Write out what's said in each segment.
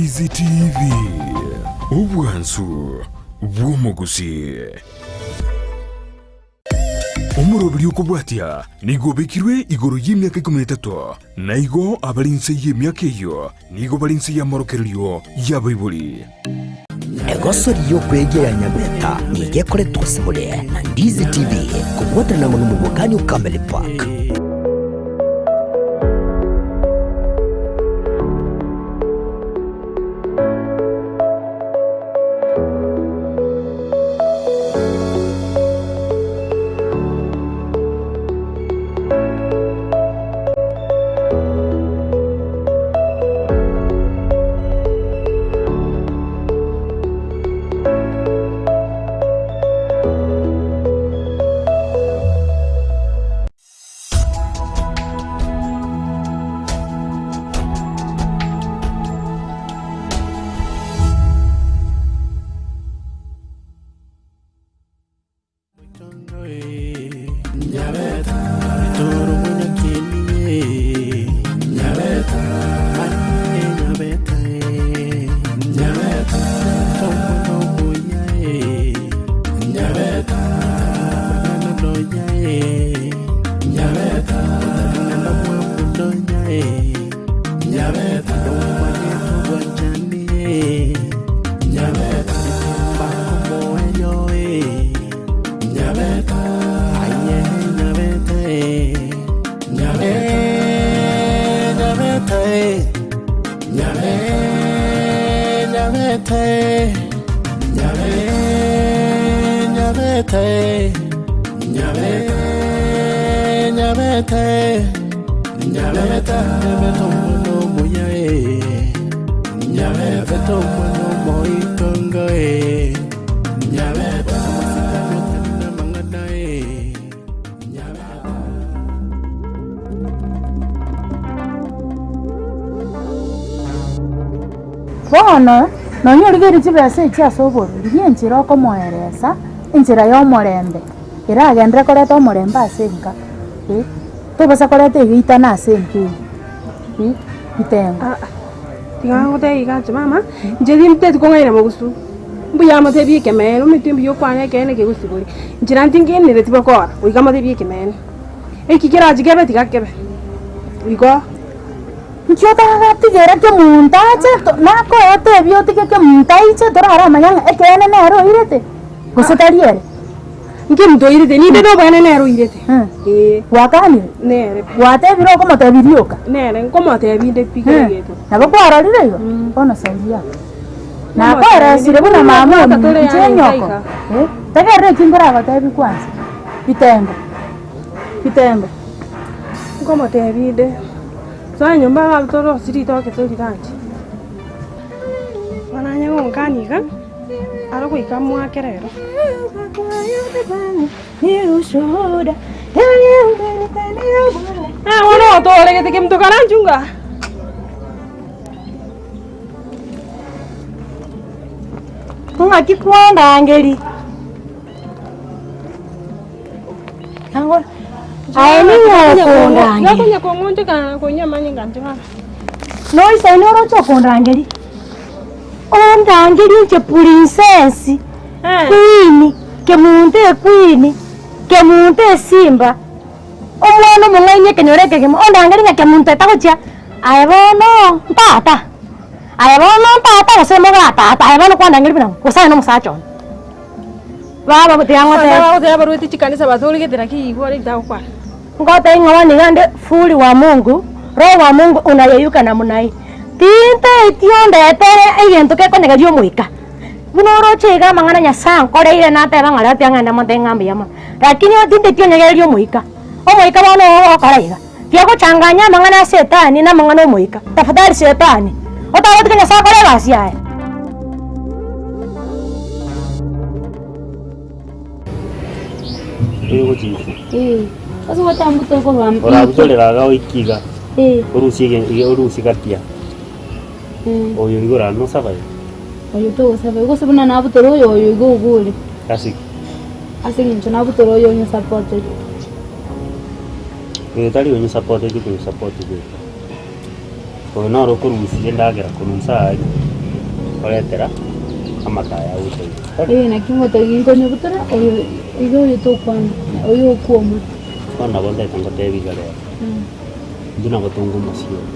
Ndizi TV, obwansu bw'omogusii. Omoroberi okobwatia nigo obekirwe igoro y'emiaka ikomi na etato, na igo abare inse y'emiaka eyio nigo bare inse y'amorokererio y'abaibori. Egosori y'okwegia ya Nyabeta nigo ekoretwa ase more na Ndizi TV kobwaterana amo n'omobwekani o Camel Park. Bono nonya origererie chibesa echi ase oborori, rigia enchera okomoeresa, enchera ya omorembe, eragenderere koreta omorembe ase enka, eh, tobasa koreta egeitano ase enka eye, eh, bitengo. Tiga ngotebie iga inche mama, inche tinteti kong'aina mogusu, mbuya motebie ekemeene, omanyete mbuya okwane ekeene kegosiboria, inche naende tingenereti bokora, goika motebie ekemeene. Eki kerachi kebe tiga kebe, igo. Inki otagatigera kemonto ache to nakoe otige kemonto aiche toraramanya ng'a ekeene nere oirete, gose tari ere? Inki omonto oirete? Ninde noboene nere oirete. Ee. Gwakanire? Nere. Gwatebire okomotebia rioka? Nere, nkomotebia inde pi kera egento. Nabo kwarorire igo? Bono saidia aba. Nakoeresire buna mama omino, inche enyoko, eh, tegerera eki nkoragotebie kwanza, bitengo, bitengo. Nkomotebia inde, soa nyomba iga torosie ritoke toriranche. Bono onye gonkania iga, aro goika mwake rero. Ah bono otoregete kemto karanchunga. Ng'aki kwandangeri? Aye ning'o okondangeria? Nokonya kong'onchoka na konywa amanyinga inche baba. Noisaine oroche okondangeria? Ondangerie inche princess, queen, kemunto equeen, kemunto esimba, omwana omong'aini ekenyoro ekegima, ondangerie ng'a kemunto etagochia, aye bono ntata, aye bono ntata gose moga tata, aye bono kwandangeria buna ng'o? Gose aye na omosacha one. Baba tiga ngotebie. Abande bagoteba barwete chikanisa batoregete lakini igwa ore ritagokwana. Ngotebie ng'a bono iga nde furi wa Mungu, roho wa Mungu unayeyuka namna hii. Tintaeti ondetere egento gekonyegeria omoika. Buna oroche iga amang'ana Nyasaye ankoreire nateba ng'a rero tiga ng'ende montebie ng'a mbuya mono. Lakini tinteti onyegererie omoika. Omoika bono ogokora iga, tiga gochanganya amang'ana a shetani na amang'ana omoika. Tafadhali shetani, otagotiga Nyasaye akore egasi yaye. Orabutorera iga oike iga, orusie ege iga orusie gatia, oyo iga orare nosabayo. Oyo togosabayo, gose buna nabutora oyo oyo iga ogure. Ase ki? Ase eng'encho nabutora oyo onyesapoteti. Oyo tari onyesapoteti okonyesapoti bweka. Oyo noro okorusia endagera korwa inse aaria. Oretera amataya agocha igoro. Ee, naki ngotogia nkonyebutora oyo iga oyo tokwana, oyo okwoma. Bono nabo ntaete ngotebie iga rero, intwe nabo tonga omosio oyo.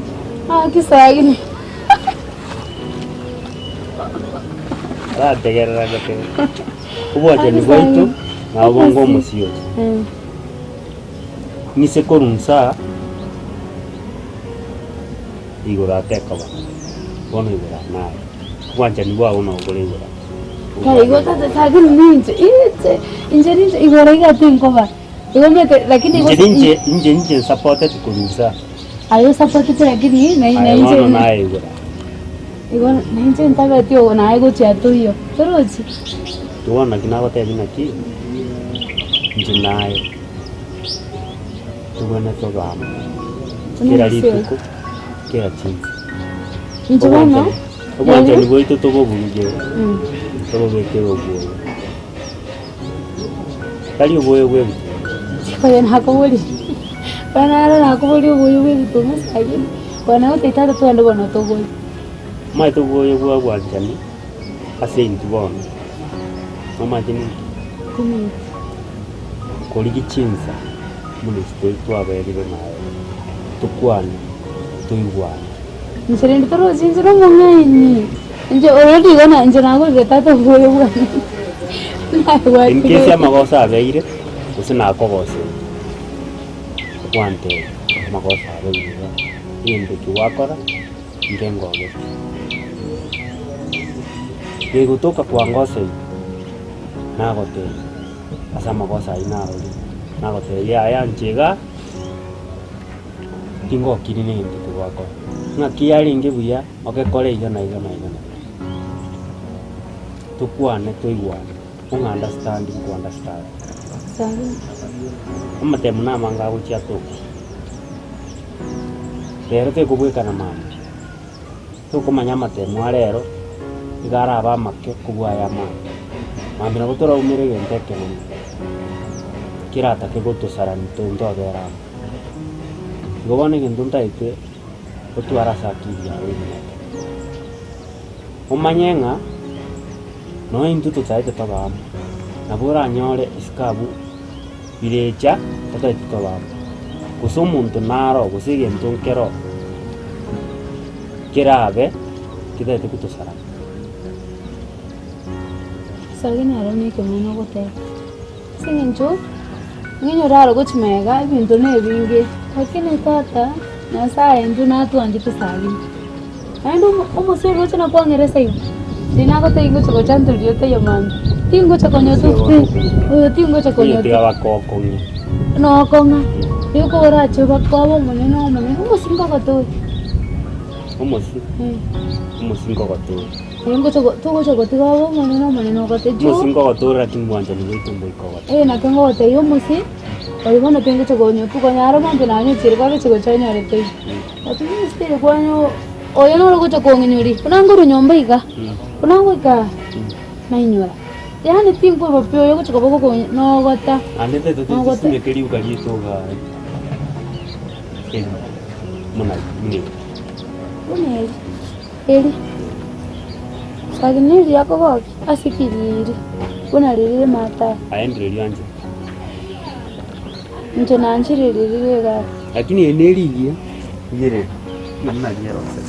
Ah, kisagini. Orategerera ngotebie. Obwanchani bwaito nabo bonga omosio oyo. Ng'ise korwa nsa, igoro atekoba, bono igoro aa naye. Obwanchani bwao nabo bore igoro aa. Kai igo tata lakini ninche inche inche ninche igoro iga tinkoba igo omanyete lakini Inche ninche inche inche nsapoteti korwa nsa. Aye osapotete lakini na Aye na inche bono naye igoro aa. Igo nainche ntabeti ogo naye gochia toiyo torochi? Bono naki nagotebia naki, inche naye. Tobwenerete obe amo kera rituko, kera chinsa. Inche bono, Obwanchani bwaito toboburuge, tobobekere obwoyo. Tari obwoyo bwa ebituma. Oyo nakoboria, bono naro nakoboria obwoyo bwa ebituma lakini bono nagotebi tata twende bono togore. Omanyete obwoyo bwa obwanchani ase intwe bono, nomanyete ninki? Timanyeti. Korigia chinsa buna echi tori twaberire naye, tokwane, toigwane. Inche rende torochi inche nomong'aini, inche already igo na inche nagorire tata oboyo bwane In case amagoso abeire, gose nakogosire, gwantebia amagoso abeire iga, egento eki gwakora, inche ngogete. Gegotoka kwangoseire, nagotebia. Ase amagoso ayio narorire, nagotebia, Yaya inche igaa, tingokiri negento tigwakora. Ng'aki yarenge buya ogekore iga na iga na iga na iga. Tokwane toigwane, ong'a understand nko understand. Amatemu namange agochia atoka, rero tekobwekana mambia, tokomanya amatemu a rero, iga arabe amake kobua aya mambia. Mambia nabo toraumere egento ekenene, keratake gotosarani ntobera amo. Igo bono egento ntaete otware ase akili yago ime ekero, omanye ng'a nonya intwe totaete tobe amo, nabo oranyore isiko abwo birecha totaete tobe amo, gose omonto naro gose egento nkero kerabe ketaete gotosarani. Ase naro na ekemono ogoteba, ase eng'encho ng'a orare gochia magega ebinto na ebinge, lakini tata Nyasaye intwe natwanchete sagini. Naende omo omosio oroche nakwang'era ase igo, riria nagotebia ngocha gocha ntorie otaiyo mambia, tingocha konya oyo tingocha konya Oyo tiga bakokong'ia. Nokong'a, nigo orache obakobe omonene omonene, omosio nkogotoria. Omosio, omosio nkogotoria. Togocha gotiga obe omonene omonene ogote juu. Omosie nkogotoora lakini bwanchani bwaito mboika ogote. Ee naki ngogotebia omosie, oyo bono tingocha konywa konyara omonto nanyochire kwagecha gocha onyore teiyo. Lakini still kwanywa oyo noro ogocha kong'inyori, buna nkorwa nyomba iga, buna ngoika nainyora, yaani tinkoeba pi oyo ogocha koba ogokong'i nogota. Naende tete Nogota. tosimeke riuga riaito igaa eri buna buna eri. Buna eri. Eri lakini riria akogokia ase kiriri buna riria rimata. Aye ndire rianchete. Inche nanchire riria riga. Lakini eri nerigiya rigiya buna rierose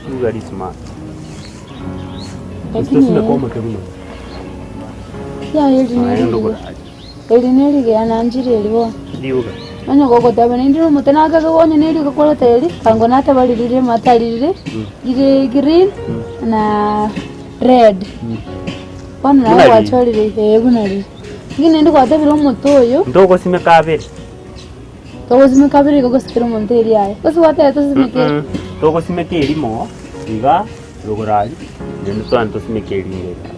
riria very smart. Lakini Tosimeke omote buna oyo. Yaya eri Naende nerigiya. okoracha. Eri nerigiya nanchire eri bono. Rioga. Onye gogoteba naende omote nakage onye nerioga kwareta eri, kango nateba riria rire amata rire, rire green na red. Bono naye Buna riri. gwachorire eh buna riri. Lakini naende gwatebire omote oyo, Ntogosimeka abere. togosimeka abere igo gose kera omonto eria aye. Gose gwateba tosimeke Mm-mm. Togosimeka erimo iga rogoro aria, naende twande tosimeke erinde iga.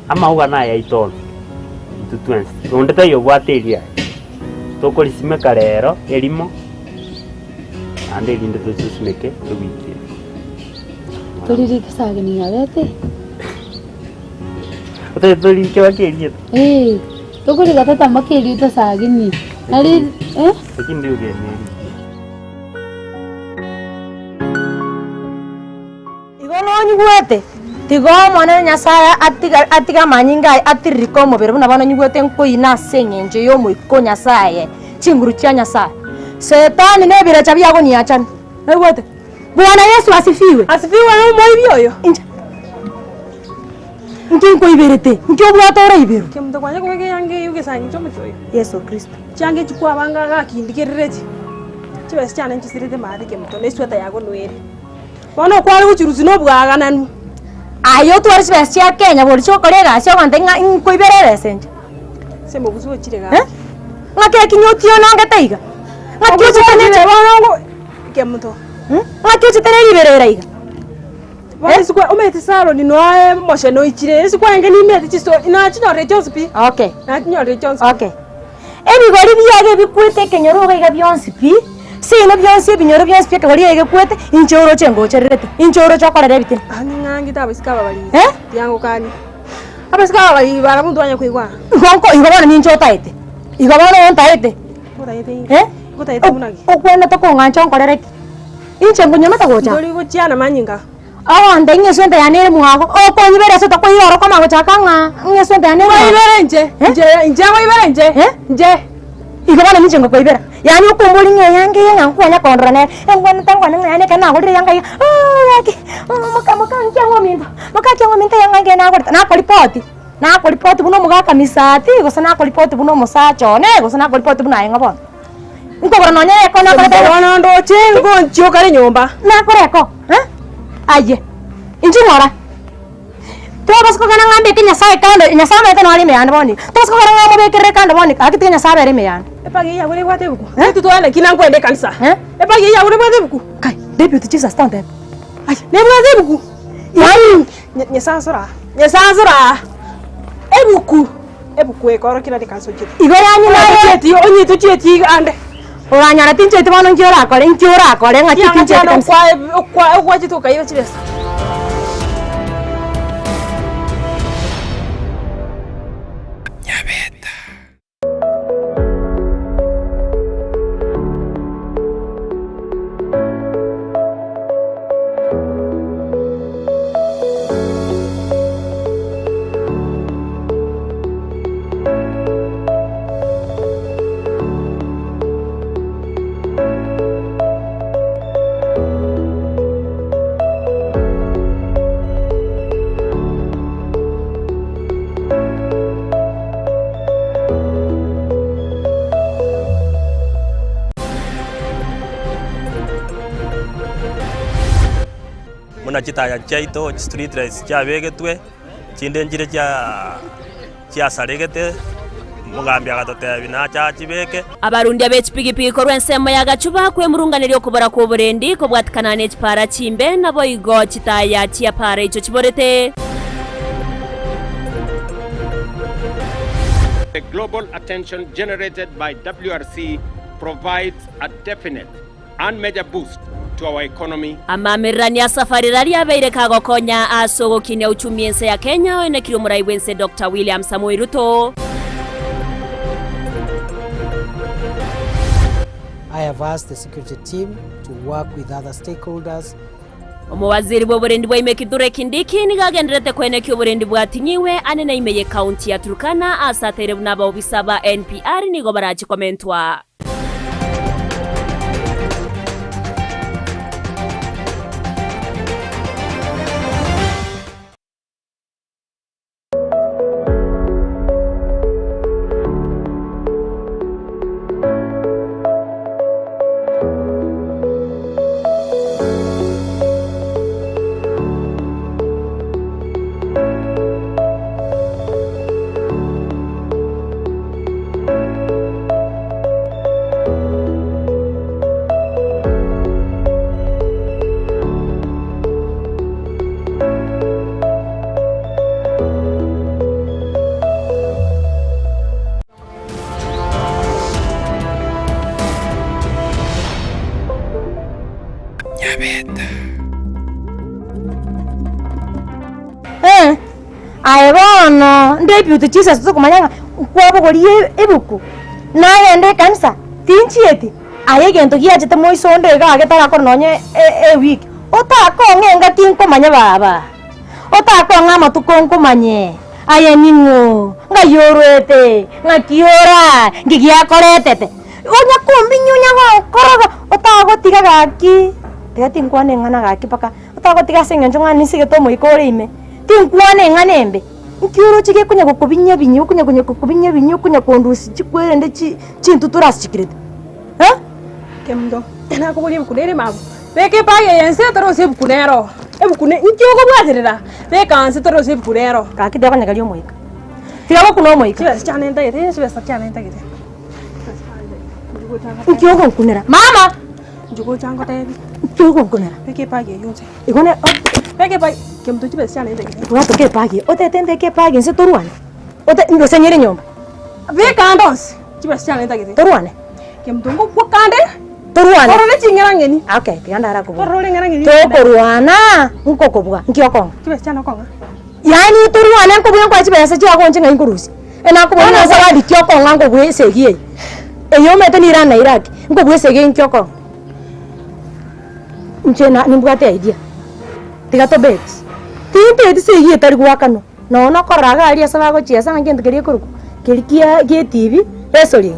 Amauga nayaito onsi, intwe twensi, onde taiyo obwate eriaye. Tokorisimeka rero erimo, naende erinde tochisimeke ewiki eye. Toririke sagini nyabete. Otagete toririke mpaka erieta? Ee, tokorika tata mpaka erieta sagini. Nari eh? Lakini ndiuge nerigie. Igo nonyigwete? Tiga Omonene Nyasae atiga atige amanyinga aye atiririke omobere buna bono nyigwete nkoina ase eng'encho y'Omoika o Nyasae, chinguru chia Nyasae. Setani na ebirecha biagoniachana. Noigwete? Bwana Yesu asifiwe! Asifiwe na omoibi oyo. Inche Inki nkoiberete? Inki obwate oraiberwe? Kemunto kwanya kobeka eyanga eyio egesangi chia omochie oyo. Yeso Kristo. Chianga echi kwabanga gakindikerereti, chibesa chiane nchisirete maate kemunto na esweta yago noere. Bono okware gochirusia na obwagananu. Aye otware chibesa chia Kenya bori chiokora egasi ogonte ng'a nkoibere ebesa inche. Ase mogusu ochire Eh? gaki. Ng'aki ekinya otionongete iga? Ng'aki ochete ne Ogochire bono ngo kemunto. Ng'aki ochete ne riberera iga? Bono isiko omanyete Saroni noe omochenu oichire, isiko enge nimete chiso nachinyorire chionsi pi. Okay. Nachinyorire chionsi pi. Okay. Ebigori biaye ebikwete ekenyoro iga iga bionsi pi, seino bionsi ebinyoro bionsi pi ekegori eke gekwete, inche oroche ngochererete, inche oroche okorera ebitina. Ah ning'angete abaiseke aba bariri, Eh? tiangokani. Abaiseke aba bariri barabwo ntwanya koigwana. Igo nko igo bono ninche otaete, igo bono ontaete, Ngotaete inki? eh? Ngotaete buna ki? Okwenerete kong'ancha onkorere ki? Inche nkonyomete gocha. Ntori gochiana manyinga. Ogonte ng'a eswenta yane ere mwago, okonyibera ase otakoira oro koma gochaka ng'a ng'a eswenta yane ere mwago. Ngoibere inche, inche, inche ngoibere inche, Eh? inche. Igo bono ninche ngokoibera, yaani okombori ng'a eyanga eye ng'a nkwanya kondora nere, engwanete ngwane ng'a yaani ekero nagorire eyanga iga, ooh gaki, moka moka nkiang'u ominto, moka kiang'u ominto eyanga engiya nagorete, nakoripoti, nakoripoti buna omogaka misati, gose nakoripoti buna omosacha one, gose nakoripoti buna aye ng'o bono. Nkogora nonya eko nakore tebe. Bono ndoche ngonchia okare nyomba. Nakore eko, eh? Aye, inchuo ng'ora. Tobasa kogana ng'a mbeke Nyasaye kando, Nyasaye omanyete nore ime yane bono iga. Tobasa kogana ng'a mobekerere kando bono iga, gaki tiga Nyasaye abere ime yane. Ebagi eye yago nebwate ebuku? Eh? Titwane ki nankwende ekanisa. Eh? Ebagi eye yago nebwate ebuku? Kai, Deputy Jesus tontebe. Aye, nebwate ebuku? Yaani, Nyasaye asore aa, Nyasaye asore aa. Ebuku. Ebuku ekorokia nari ekansa ochete. Igo yaani naye. Tochieti onye tochieti iga ande. Oranyora tincheti bono nki orakore, nki orakore ng'aki Kianga tincheti kiane kabisa. okwa okwa okwachete okaiba chibesa. Nyabeta. Buna chitaya chiaito, chistreet lights chiabegetwe, chinde nchire chiasaregete, omogambi agatotebia nache achibeke. Abarundia be chipigipigi korwa ensemo ya Gachuba kwemurunganeria okobora kw'oborendi kobwatikana ne chipaara chimbe, naboigo chitaya chia paara echo chiborete. The global attention generated by WRC provides a definite and major boost to our economy. Amamererania a Safari Rally abeire kagokonya ase ogokinia uchumi ense ya Kenya oenekirie omorai bw'ense Doctor William Samoei Ruto. I have asked the security team to work with other stakeholders Omowaziri bw'oborendi bwa ime Kithure Kindiki nigo agendererete koenekia oborendi bwating'iwe ane na ime ye county ya Turkana ase ateire buna abaobisa ba NPR nigo barache komentwa. Eh, aye bono deputy Jesus tokomanya ng'a nkwabogoria ebuku, nagenda ekanisa, tinchieti, aye egento giachete moiso onde igaa getarakora nonye ewiki, otakong'a engaki nkomanya baba. Otakong'a amatuko nkomanye, aye ning'o, ng'ai orwete, ng'aki ora, nki giakoretete. Onya kombinyia onya gonkoroga, otagotiga gaki, tiga tinkwana eng'ana gaki mpaka, otagotiga ase eng'encho ng'a nisigete omoika ore ime, tinkwana eng'ana embe. Nki oroche gekonya gokobinyia binyia, okonya konya kokobinyia binyia, okonya kondusia chikwerende chi chintutura ase chikirete, eh? Kemunto, nakoboria ebuku nere mabu, beka ebag eye nse torosie ebuku nero, ebuku ne inki okobwaterera, beka nse torosie ebuku nero. Gaki tiga konyegeria omoika, tiga gokuna omoika. Chibesa chiane ntagete, chibesa chiane ntagete. Inki ogonkunera? Mama! Inche gocha ngotebi. Inki ogonkunera? Beka ebag eywo nse. Igo ne Beka ebag, kemunto chibesa chiane ntagete. Bwatoka ebag eye, otete mbeke ebag nse torwane? Ote gose nyere nyomba? Beka ande onsi, chibesa chiane ntagete. Torwane? Kemunto ngokwa kande. Torwane? Torore ching'erang'eni. Okay, tiga ndarakobua. Torore eng'erang'eni. Tokorwana, nkokobua, nki okong'a? Chibesa chiane okong'a. Yaani torwane nkobua nkoe chibesa chiago inche ng'ai nkorusia? Enakobua ng'a zawadi ki okong'a nkobua esegi eye? Eye omanyete nira na Iraq, nkobua esegi eye nki okong'a? Inche na nimbwate idea, tiga tobet, tinteti segi etari goakanwa, nonya nokorora iga aria ase bagochiesa ng'a egento keria ekorokwa, keria kia gie etibi, wrestling,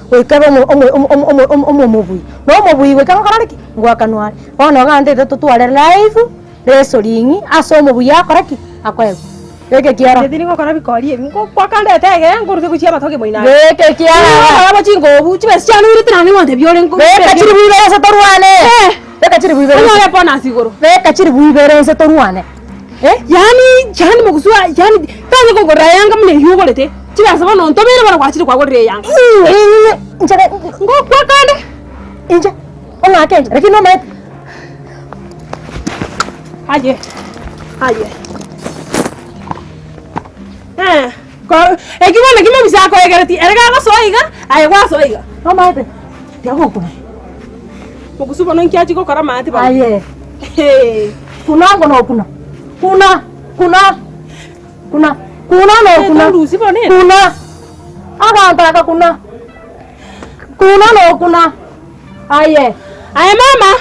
goika ebe omo omo omo omo omo omobui, na omobui goika ngokora ki? Ngoakanwa are. Bono iga ntagete totware live. Wrestling ase omobuya akore ki? Akoegwe. Beka ekiara. Inche tindi gokora bikori ebi, ngokwaka ndete egere nkorusie gochia amatoke moino aya. Beka ekiara. Ngokora bo chingobu, chibesa chiane oirete naende ngontebia ore nko- Beka chiribu ibere nse torwane. Beka chiribu ibere nse. Onyore bonus igoro. Beka chiribu ibere nse torwane. Eh? Yaani yaani mogusua yaani tanya kogorera eyanga buna eywo ogorete, chibesa bono ntobeire bono gwachire kwagorire eyanga. Inche Ngokwaka ande. Inche, ong'ake inche, lakini nomanyete. Aye, aye. Eh, ko eki bono ki mobisa akoegeretie, ere gagosoa iga, aye gwasoa iga. Nomanyete, tiga gokuna. Mogusu bono nki achia gokora amaati bono? Aye. Hee. Kuna ango nokuna. Kuna, kuna, kuna, kuna nokuna. Torusi bono ere. Kuna. Abanto aka kuna. Kuna nokuna. Aye. Aye mama.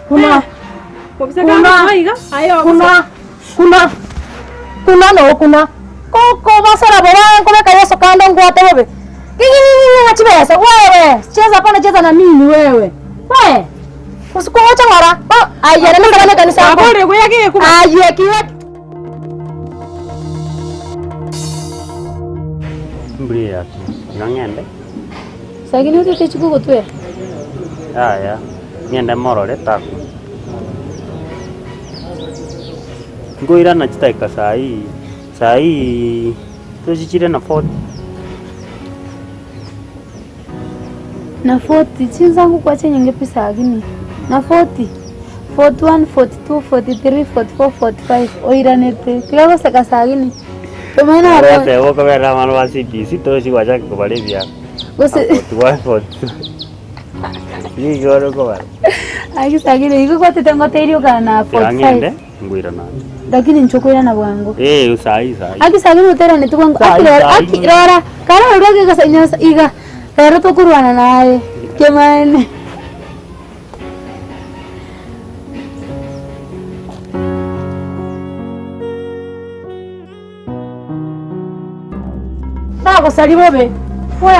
Kuna. Mobisa Kuna. gagosoa iga, aye ogosoa. Kuna. Kuna. Kuna nokuna. Kokobasera bobe nkobeka Yeso kando ngwate bobe. Ng'ing'ing'ing'ing'a chibesa wewe. Cheza hapana cheza na mimi wewe. We. Usikuocha ng'ora. Oh, aye nende kabane kanisa yako. Wakorire goya gekuba. Aye kiwe. Mburi yaki, iga ng'ende. Sakini otete chikogotwera. Yaya, ng'ende morore takwa. Nkoirana chidakika saii, saii tochichire na forty. Na 40 chinsa ngokwa chinyinge pi sakini na 40 41 42 43 44 45 oiranete tiga goseka sakini tomanye naro Ogoteba okobera abana ba CBC tochi gwachaka kobara ebiago. Gose 41 42. Nigo ore kobara. Aki sakini igo kwatete ngoteiri okana na Tiga ng'ende 45 ngoirana ande. lakini inche okoirana bwango. Eh saii saii. Aki sakini oteraneti bwango Saii, aki rora saii. aki rora kare ororo egesa nyosa iga rero tokorwana naye kemaene. Tagosari bobe, we.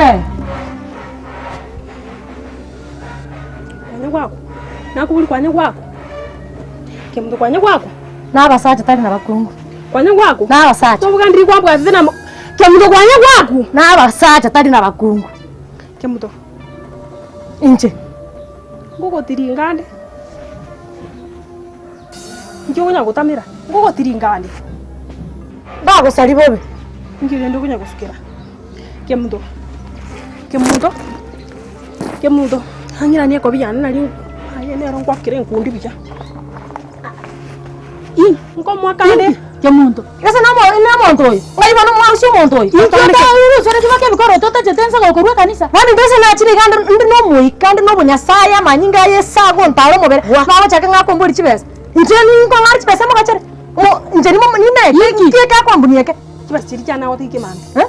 Kwanya gwako, nakobori kwanya gwako, kemonto kwanya gwako. Na abasacha tari nabakungu. Kwanya gwako. Na abasacha. Tobogandiri kwabwatete na kemonto kwanya gwako. Na abasacha tari nabakungu. Kemonto. Inche. Ngogotiringa ande. Inki okonya gotamera? Ngogotiringa ande. Ndagosari bobe. Inki rende okonya gosukera? Kemunto, kemunto, kemunto, ang'iranie ekobi yane nari aye nero nkwakera enkundi buya. Ii, nkomoaka ande. Kemunto. Gose nomo nomonto oyo? Ngai bono mwarusia omonto oyo. Inki otarusereti baka ebikoroto otachete nse gokorwa ekanisa? Bono intwe ase nachire iga ande inde nomoika inde nobonyasaye amanyinga aye ase agontara omobere, nagochaka ng'a akombori chibesa. Inche ninkong'are chibesa mogachere? Mo inche nimo nimeke nki eke akombuni eke? Chibesa chiria chiane agotiga mambia. Eh?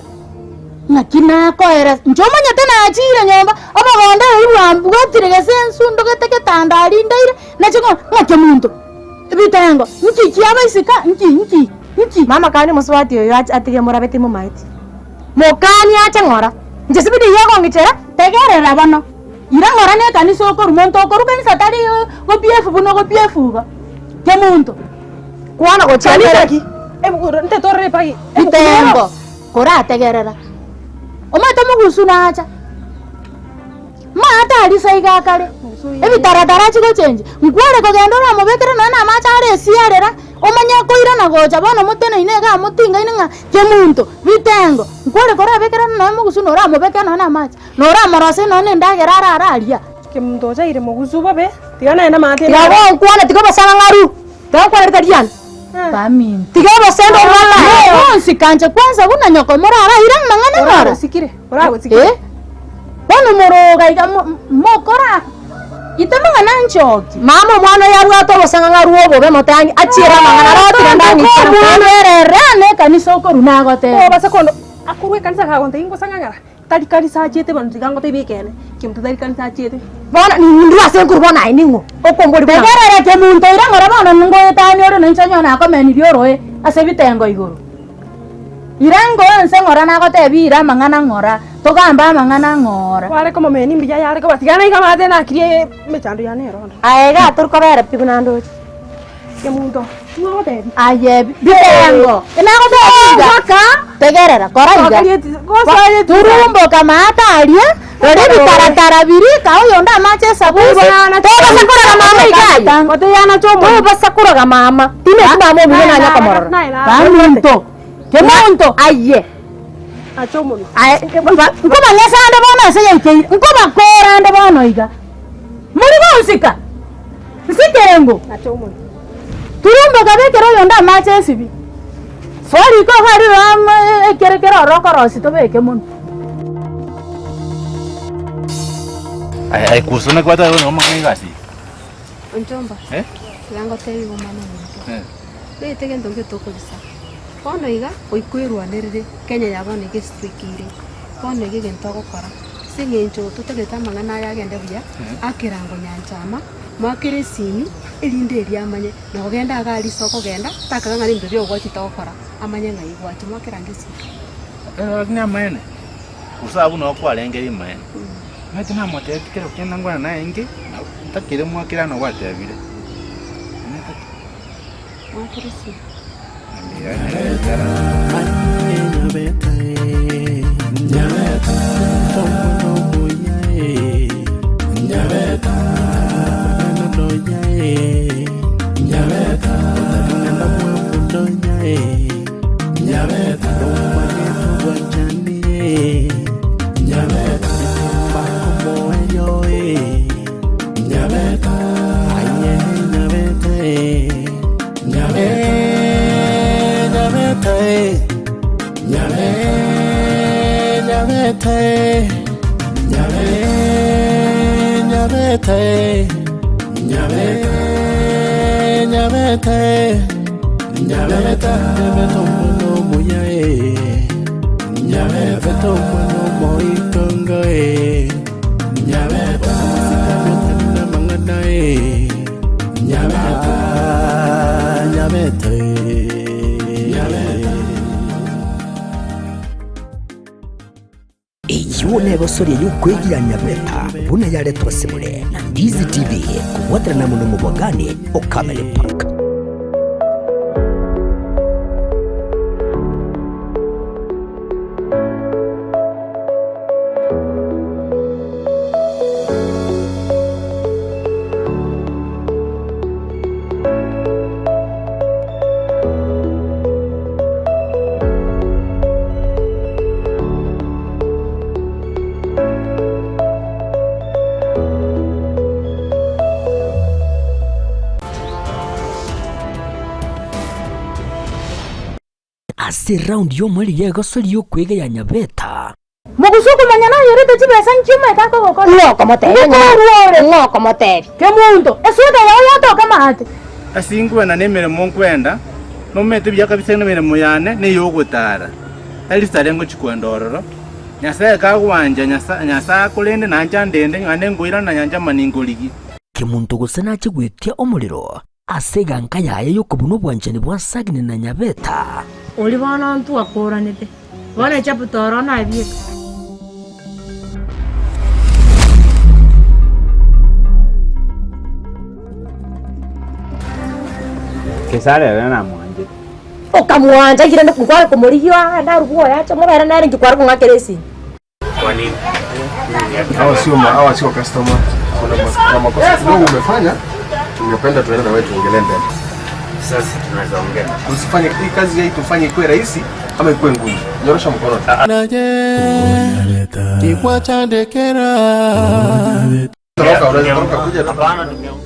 Naki nakoeresa, inche omanyete nachire nyomba, omogondo oyo bwambwatire gese ensundogete getanda aria ndaire, nache ng'a ng'a kemunto. Bitengo, nki kiabaiseka, nki, nki, nki? Mama kani mosubati oyo ache atige morabe timomaeti. Mokani ache ng'ora. Inche sibidi eyio egong'ichera. Tegerera bono, ira ng'ora na ekanisa okorwa, monto okorwa kanisa tari gopiefu buna ogopiefu igo, kemonto. Kwana gochia Kanisa mbere. ki? Ntetorere epagi. Bitengo, korategerera. Omanyete omogusu nacha. Maate aria saiga akare, ebitaratara achie gochenchia, nkware kogenda oramobekere nonya na amache are esiarera, omanye koirana gocha bono moteneine igaa motingaine ng'a kemunto, bitengo, nkware korabekere nonya mogusu na oramobekere nonya na amache, na oramoroserie nonya na endagera arare aria. Kemunto ochaire mogusu bobe, tiga naende amaate Tiga gonkwana, tiga obosang'ang'aru, tiga nkwane ritari riane. Baminto. Tiga obosende obwate aye. Bonsi kanche kwansa buna nyoko morara ira amang'ana ng'ora. Oragosikire, oragosikire. Eh? Bono moroga iga mokora ite mang'ana nchoki. Mama omwana oyo abwate obosang'ang'aru obobe motangi achiere amang'ana arotire ndang'ikera. Omwana erere ane ekanisa okorwa nagoteba. Obase kondo akorwa ekanisa kagontebia ngosang'ang'ara tari kanisa achiete bono tiga ngotebie ekeene kemunto tari kanisa achiete. Bono nindwe ase nkorwa bono aye ning'o okomboria buna. Tegerera kemunto ira ng'ora bono ngoetanie ore nainche onye nakomenirie oroe ase ebitengo igoro. Ira ngoe inse ng'ora nagotebi ira amang'ana ng'ora, togambe amang'ana ng'ora. Kware komomeni mbuya yare koba tiga naiga amate nakirie emechando yane ero onde. Aye iga tori kobera pi buna ndoche. Kemunto, ng'o ogotebi? Aye bitengo, nagotebi iga, tegerera, kora iga, turumboka maate aria, rora ebitaratara biria, kaa oyonde amache esabuni, Tobasa koraga mama iga aye, tobasa koraga mama, timeti mama omino nanye komorora. Baminto, kemonto, Aye. Aye, nkobang'esa ande bono ase yaikeire, nkobakora ande bono iga. Mori gonsika, nsikere ng'o? Turumboka bekere oyonde amache esibi. Soa riko iga aria rora ekere kere ororo okorosia tobeke mono. Aye aye kusa naki gwataka konyora omong'ina egasi eye? Onchomba, Eh? tiga ngotebie omwana ominto. Eh. Omanyete egento nkio tokobisa. Bono iga, goika oirwanerere Kenya ya bono iga ase twekeire. Bono iga egento ogokora, ase eng'encho totagete amang'ana aya agende buya, akerango nyanchama, moakere esimi, erinde erio amanye, na kogenda iga aria ase okogenda, takaga ng'a nebinto bia ogwachete gokora, amanye ng'ai gwacha, moakerango esimi. Lakini amaene, gose abwo nabo kwarenge rimaene. Omanyete namotebetie kero kende nkwane naye inki, ntakere mwakere ano gwatebire. Mwakere esimi. Eyio negosoria y'okwegia Nyabeta buna yaretwa ase more na Ndizi TV kobwaterana amo nomobogani o Camel Park. Ase eround y'omoerio y'egosori y'okwega ya Nyabeta. Mogusu okomanya nayorete chibesa nki omanyete akogokora? Ng'o okomotebia onye Ngokorwa ore. Ng'o okomotebia? Kemonto, esueta yao yatoka maate. Ase inkwenda nemeremo nkwenda, nomanyete buya kabisa ng'a emeremo yane neyogotara, tari sare ngochia kwenda ororo. Nyasae kagwancha Nyasa Nyasae akorende nanche andende, naende nkoirana nyanche amani nkorigie. Kemonto gose nache gwetia omorero. Ase eganka yaye y'okobuna obwanchani bwa Sagini na Nyabeta. Oria bono ntwakoranete, bono echapter oro nabieka. Kesare ere namwanchete. Okamwancha ekiagera nkware komorigia aande arwe bwoye ache mobere nere inki kware kong'akera esimi. Kwa nini? Hawa sio ma, hawa sio customer. Kuna, ma, kuna makosa kidogo umefanya, tungependa tuende na wewe tuongelee mbele. Sasa tunaweza ongea. Usifanye hii kazi hii tufanye ikuwe rahisi ama ikuwe ngumu. Nyorosha mkono. Toroka, unaweza toroka kuja tu. Hapana, nimeongea.